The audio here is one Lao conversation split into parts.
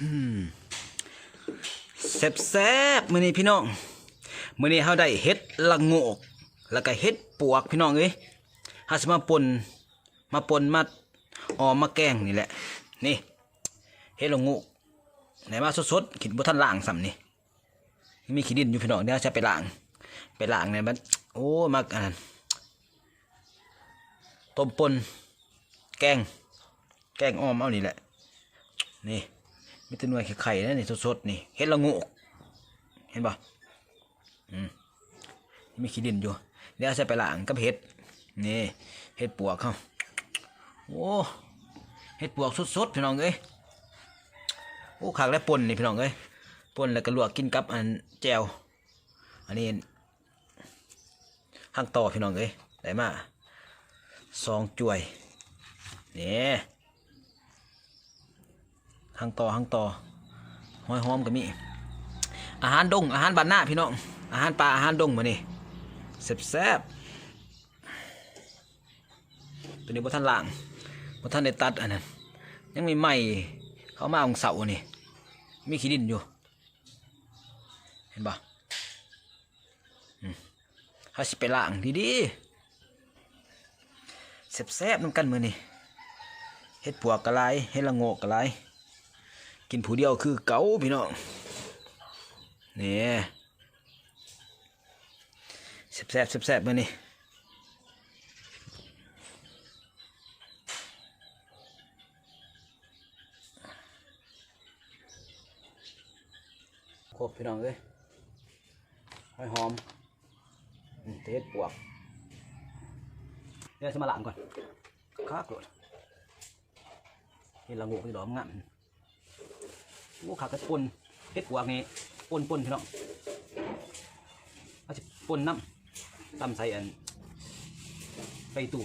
ອືມ ແຊບໆ ມື້ນີ້ພີ່ນ້ອງ ມື້ນີ້ເຮົາໄດ້ເຫັດລະໂງກ ແລ້ວກະເຫັດປວກພີ່ນ້ອງເອີຍ. ເຮົາຊິມາປົ່ນ ມາປົ່ນ ມາອອມ ມາແກງນີ້ແຫຼະ. ນີ້ ເຫັດລະໂງກ ໄດ້ມາສົດໆ ຄິດບໍ່ທັນລ້າງຊ້ຳນີ້. ມີຂີ້ດິນຢູ່ພີ່ນ້ອງ ດຽວເຮົາຈະໄປລ້າງ ໄປລ້າງໃນບັດ ໂອ້ ມັກອັນນັ້ນ ຕົ້ມປົ່ນ ແກງ ແກງອອມເອົານີ້ແຫຼະ. ນີ້ ມີແຕ່ໜ່ວຍໄຂ່ໆ ນີ້ ສົດໆ ນີ້ ເຫັດລະໂງກ ເຫັນບໍ່? ອືມ ມີຂີ້ດິນຢູ່ ດຽວເຮົາຈະໄປລ້າງກັບເຫັດ. ນີ້ ເຫັດປວກເຮົາ ໂອ້ ເຫັດປວກສົດໆ ພີ່ນ້ອງເອີຍ. ໂອ້ ຄັກແລ້ວ ປົ່ນນີ້ພີ່ນ້ອງເອີຍ ປົ່ນແລ້ວກະລວກກິນກັບອັນແຈ່ວ. ອັນນີ້ ຮັງຕໍ່ພີ່ນ້ອງເອີຍ ໄດ້ມາສອງຈວຍ. ນີ້ ຮັງຕໍ່ ຮັງຕໍ່ ຫອຍຫອມກະມີ. ອາຫານດົງ ອາຫານບ້ານນາພີ່ນ້ອງ ອາຫານປ່າ ອາຫານດົງມື້ນີ້ ແຊບໆ. ໂຕນີ້ບໍ່ທັນລ້າງ ບໍ່ທັນໄດ້ຕັດອັນນັ້ນ ຍັງໃໝ່ໆ ເຂົາມາຂອງເຊົ້ານີ້ ມີຂີ້ດິນຢູ່ ເຫັນບໍ່? ອືມ ເຮົາຊິໄປລ້າງດີໆ ແຊບໆ ນຳກັນມື້ນີ້. ເຫັດປວກກະຫຼາຍ ເຫັດລະໂງກກະຫຼາຍ ກິນຜູ້ດຽວຄືເກົ່າພີ່ນ້ອງ. ນີ້ ແຊບໆ ແຊບໆ ມື້ນີ້. ຄົບພີ່ນ້ອງເອີຍ ຫອຍຫອມ ອືມ ເຫັດປວກ. ດຽວຊິມາລ້າງກ່ອນ ຄັກໂລດ ເຫັດລະໂງກນີ້ດອກງາມ. ໂອ້ ຄັກກະປົ່ນ ເຫັດປວກນີ້ ປົ່ນໆ ພີ່ນ້ອງ ເຮົາຊິປົ່ນນຳ ຕຳໃສ່ອັນ ໃບຕູ່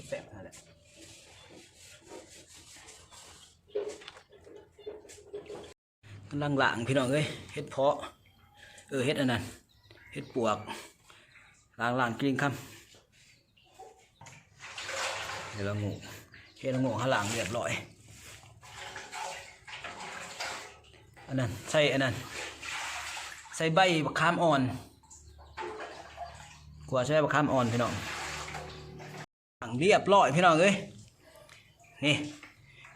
ແຊບຫັ້ນແຫຼະ. ກຳລັງລ້າງພີ່ນ້ອງເອີຍ ເຫັດເຜາະ ເອີ ເຫັດອັນນັ້ນ ເຫັດປວກ ລ້າງໆ ກິນຄຳ. ເຫັດລະໂງກ ເຫັດລະໂງກເຮົາລ້າງລຽບຮ້ອຍ. ອັນນັ້ນ ໃສ່ອັນນັ້ນ ໃສ່ໃບບັກຂາມອ່ອນ ຂົ້ວໃສ່ໃບບັກຂາມອ່ອນພີ່ນ້ອງ. ລ້າງລຽບຮ້ອຍພີ່ນ້ອງເອີຍ. ນີ້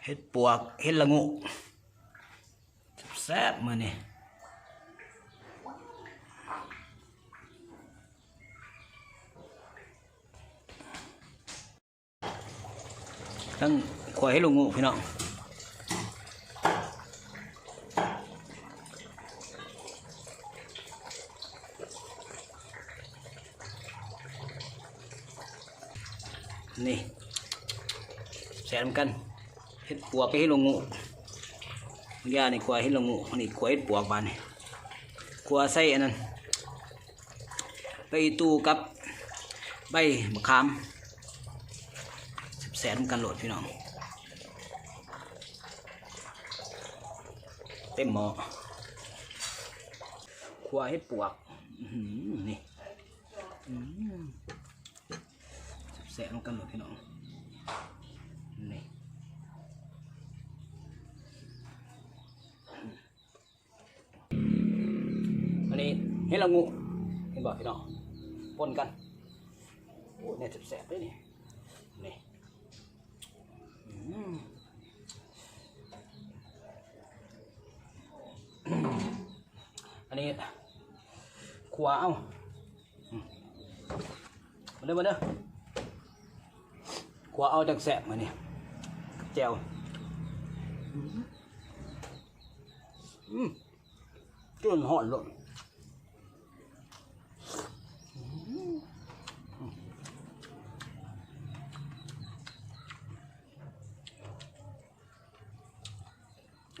ເຫັດປວກ ເຫັດລະໂງກ ແຊບໆ ມື້ນີ້. ທັງຂົ້ວເຫັດລະໂງກພີ່ນ້ອງ ນີ້ ແຊບນຳກັນ ເຫັດປວກກັບເຫັດລະໂງກ. ຢານີ້ຂົ້ວເຫັດລະໂງກ ອັນນີ້ຂົ້ວເຫັດປວກ ບາດນີ້ຂົ້ວໃສ່ອັນນັ້ນ ໃບອີ່ຕູ່ກັບໃບບັກຂາມ ແຊບໆ ນຳກັນໂລດພີ່ນ້ອງ. ເຕັມໝໍ້ ຂົ້ວເຫັດປວກ ອື ນີ້ ອື ແຊບໆ ນຳກັນໂລດພີ່ນ້ອງ ນີ້. ອັນນີ້ເຫັດລະໂງກ ເຫັນບໍ່ພີ່ນ້ອງ ປົນກັນ. ໂອ້ ແນວແຊບໆ ເດ້ນີ້ ນີ້ ອືມ ອັນນີ້ ຂົ້ວເອົາ ອືມ ມາເດີ ມາເດີ ຂົ້ວເອົາຈັ່ງແຊບມື້ນີ້ ແຈ່ວ ອືມ ຈົນຮ້ອນໂລດ.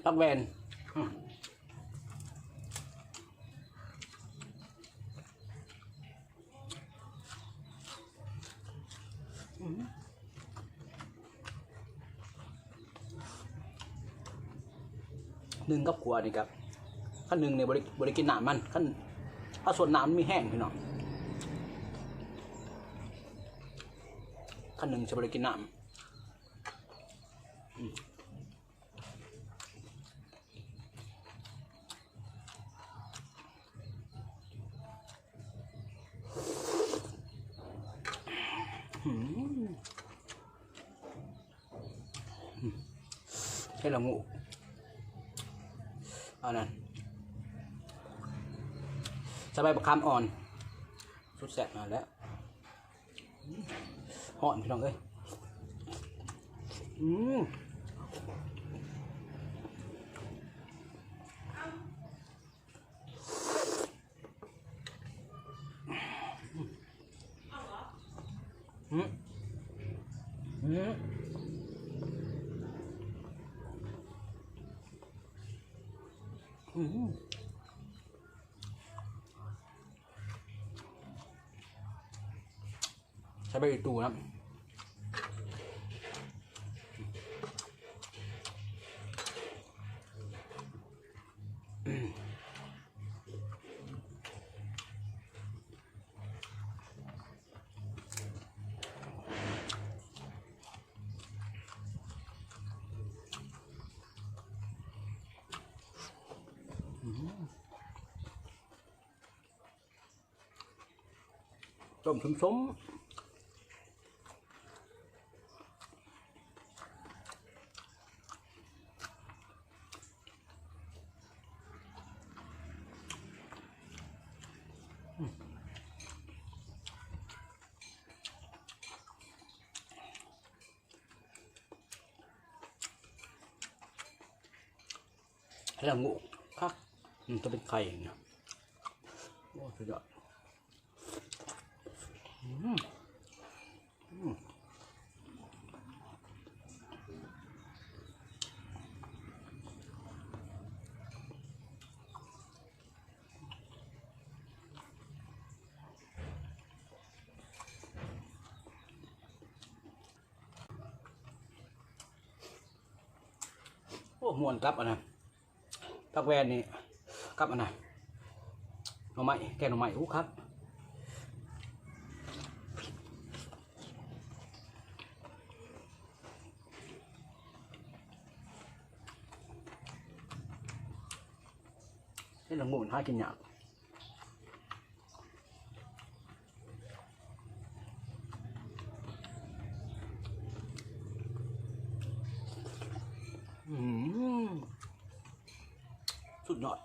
ຜັກແວ່ນ ອືມ ອືມ ໜຶ້ງກັບຂົ້ວນີ້ກະ ຄັນໜຶ້ງນີ້ບໍ່ໄດ້ ບໍ່ໄດ້ກິນນ້ຳມັນ ຄັນເຮົາຊົດນ້ຳມັນມີແຮງພີ່ນ້ອງ ຄັນໜຶ້ງຊິບໍ່ໄດ້ກິນນ້ຳ ອືມ. ເຮັດລະໂງກ ອັນນັ້ນ ໃສ່ໃບບັກຂາມອ່ອນ ສຸດແຊບນັ້ນແຫຼະ. ຮ້ອນ ພີ່ນ້ອງເອີຍ ອືມ. ອືມ ອືມ ອືມ. ໃສ່ໃບອີ່ຕູນຳ. ອືມ. ຕົ້ມສົ້ມໆ. ແລ້ວງະຄັກ ອືມ ຈະເປັນໄຂ່ນະ ໂອ້ ສຸດຍອດ ອືມ ອືມ. ໂອ້ ມ່ວນກັບອັນນັ້ນ ຜັກແວ່ນນີ້ ກັບອັນນັ້ນ ໜໍ່ໄມ້ ແກງໜໍ່ໄມ້ ໂອ້ ຄັກ ເຮັດລະໂງກຫາກິນຍາກ. ອືມ ສຸດຍອດ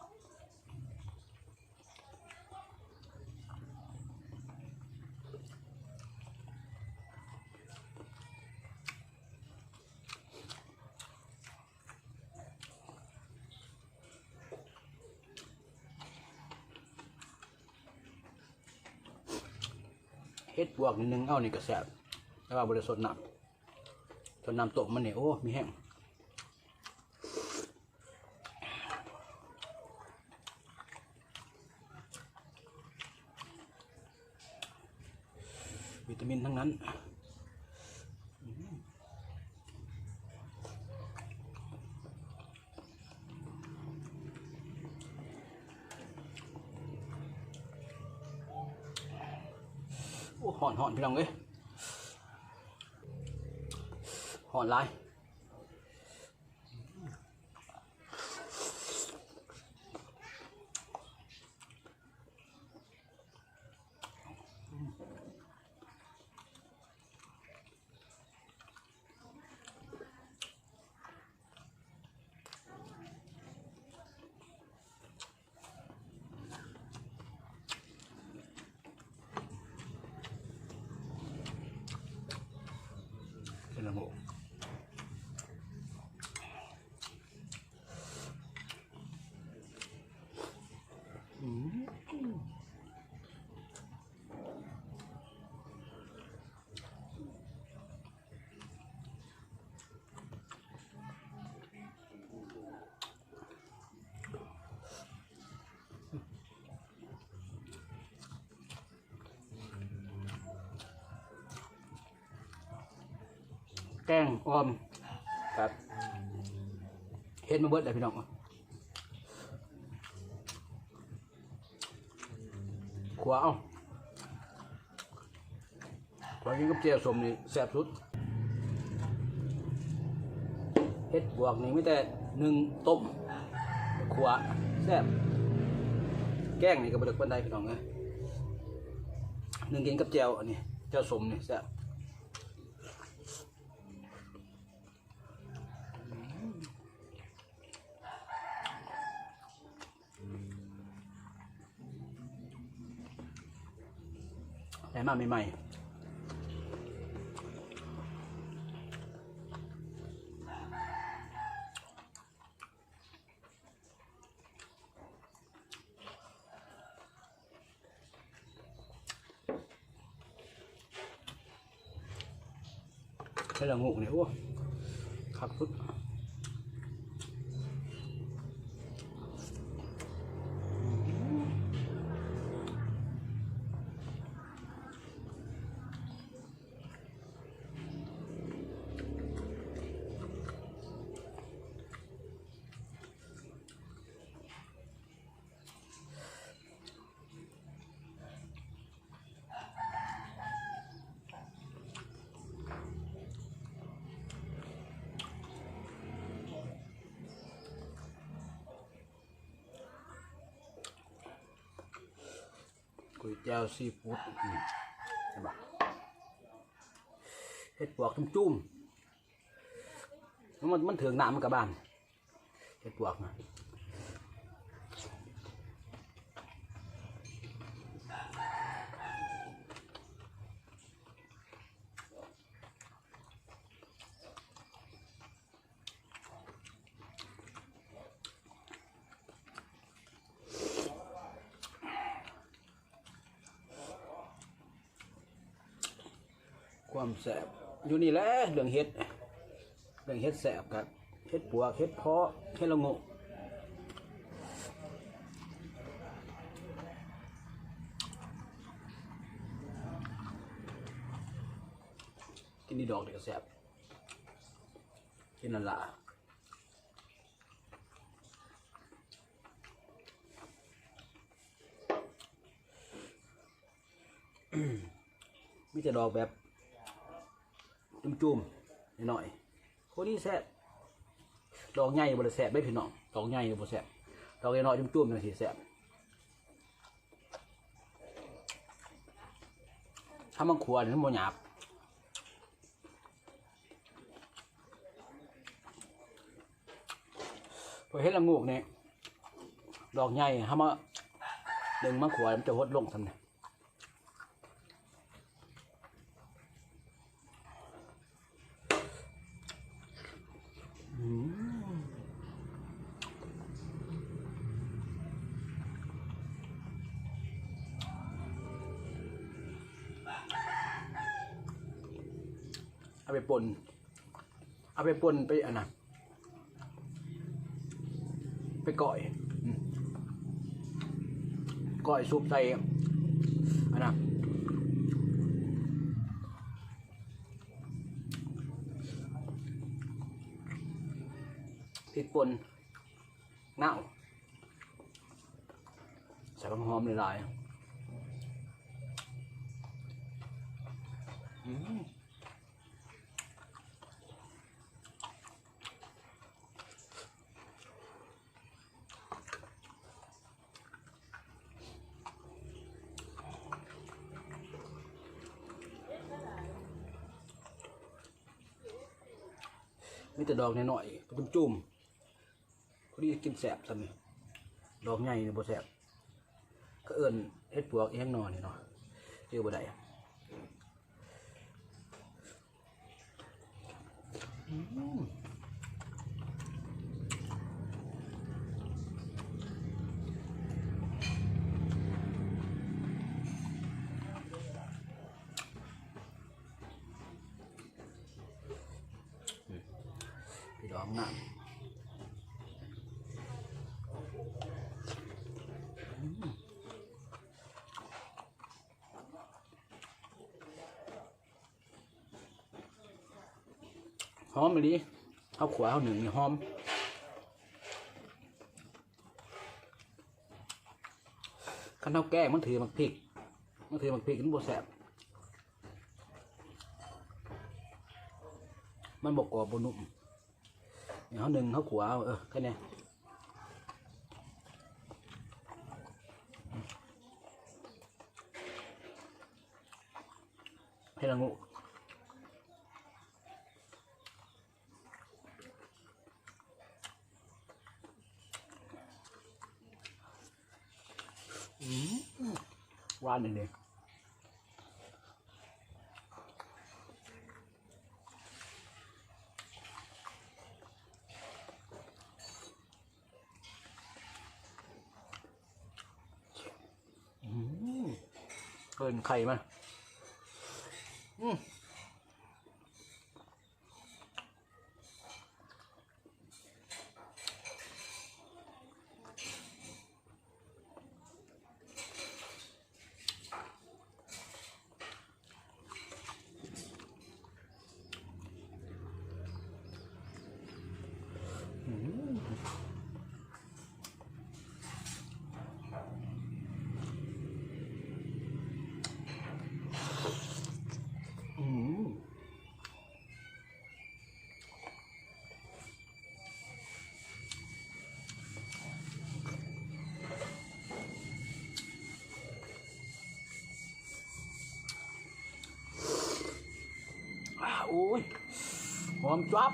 ເຫັດປວກນີ້ໜຶ້ງເອົານີ້ກໍແຊບ ແຕ່ວ່າບໍ່ໄດ້ຊົດນ້ຳ ຊົດນ້ຳຕົ້ມມັນນີ້ ໂອ້ ມີແຮງ ວິຕາມິນທັງນັ້ນ ອືມ ໂອ້ ຮ້ອນໆ ພີ່ນ້ອງເອີຍ ຮ້ອນຫຼາຍ. ເປັນລະບົບ ອືມ. ແກງອ່ອມ ແບບເຮັດມາເບິດແລ້ວພີ່ນ້ອງ ຂົ້ວເອົາ ຂ້ອຍກິນກັບແຈ່ວສົ້ມນີ້ແຊບສຸດ ເຫັດບວກນີ້ມີແຕ່ໜຶ້ງ ຕົ້ມ ຂົ້ວ ແຊບ ແກງນີ້ກໍບໍ່ເລິກປານໃດພີ່ນ້ອງເອີຍ ໜຶ້ງກິນກັບແຈ່ວອັນນີ້ ແຈ່ວສົ້ມນີ້ແຊບ. ໄດ້ມາໃໝ່ໆ. ເຮັດລະໂງກນີ້ ໂອ້ ຄັກສຸດ. ກ໋ວຍແຈ່ວຊີຟູດ ອືມ ເຫັນບໍ່? ເຫັດປວກຈຸ້ມໆ ມັນ ມັນເຖິງນ້ຳມັນກະບານ ເຫັດປວກນະ. ຄວາມແຊບຢູ່ນີ້ແຫຼະ ເລື່ອງເຫັດ ເລື່ອງເຫັດແຊບກະ ເຫັດປວກ ເຫັດເພາະ ເຫັດລະໂງກ. ກິນນີ້ດອກນີ້ກະແຊບ ກິນນັ້ນລະ. ມີແຕ່ດອກແບບຈຸ້ມໆ ນ້ອຍໆ ໂຄດນີ້ແຊບ. ດອກໃຫຍ່ບໍ່ໄດ້ແຊບເດ້ພີ່ນ້ອງ ດອກໃຫຍ່ບໍ່ແຊບ ດອກນ້ອຍໆ ຈຸ້ມໆ ຈັ່ງຊີ້ແຊບ. ທຳມັນຂົ້ວນີ້ມັນບໍ່ຫຍາບ. ເຫັດລະໂງກນີ້ ດອກໃຫຍ່ ເຮົາມາດຶງມາຂົ້ວ ມັນຈະຫົດລົງຊ່ຳນີ້. ອືມ ເອົາໄປປົ່ນ ເອົາໄປປົ່ນ ໄປອັນນະ ໄປກ້ອຍ ອືມ ກ້ອຍຊຸບໃສ່ອັນນະ ພິກປົ່ນ ເນົ່າ ໃສ່ຜັກຫອມຫຼາຍໆ ອືມ. ມີແຕ່ດອກນ້ອຍໆ ຈຸ້ມໆ ພໍດີກິນແຊບຊ່ຳນີ້ ດອກໃຫຍ່ນີ້ບໍ່ແຊບ. ເຂົາເອີ້ນເຫັດປວກອີ່ຫຍັງນໍນີ້ເນາະ ຈື່ບໍ່ໄດ້. ອືມ ພີ່ນ້ອງນະ ອືມ. ຫອມອີ່ຫຼີ ເຮົາຂົ້ວເຮົາໜຶ້ງນີ້ຫອມ. ຄັນເຮົາແກງມັນຖືໝາກພິກ ມັນຖືໝາກພິກມັນບໍ່ແຊບ ມັນບໍ່ກອບບໍ່ນຸ້ມ. ເຮົາໜຶ້ງເຮົາຂົ້ວເອົາ ເອີ ແຄ່ນີ້ ເຮັດລະງຸ ອືມ ຫວານດີເດ. ເອີ້ນໄຂ່ມັນ ອືມ. ໂອ້ຍ ຫອມຈວບ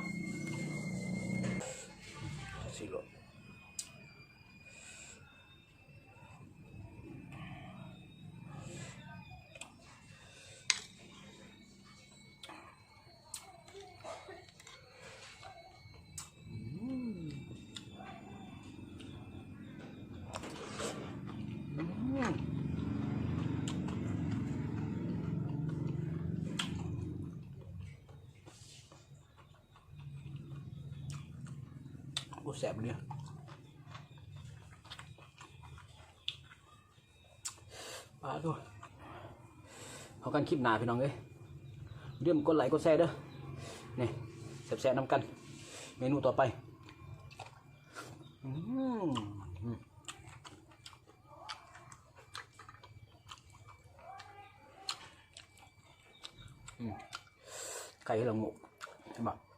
ຊິໂລດ. ໂອ້ ແຊບເລີຍ. ປາໂທ້ ພໍ້ກັນຄລິບໜ້າພີ່ນ້ອງເອີຍ ຢ່າລືມກົດໄລ້ກົດແຊເດີ ນີ້ ແຊບໆນຳກັນ ເມນູຕໍ່ໄປ ອືມ ອືມ ໄກ່ເຮັດລະໂງກ ເຫັນບໍ່?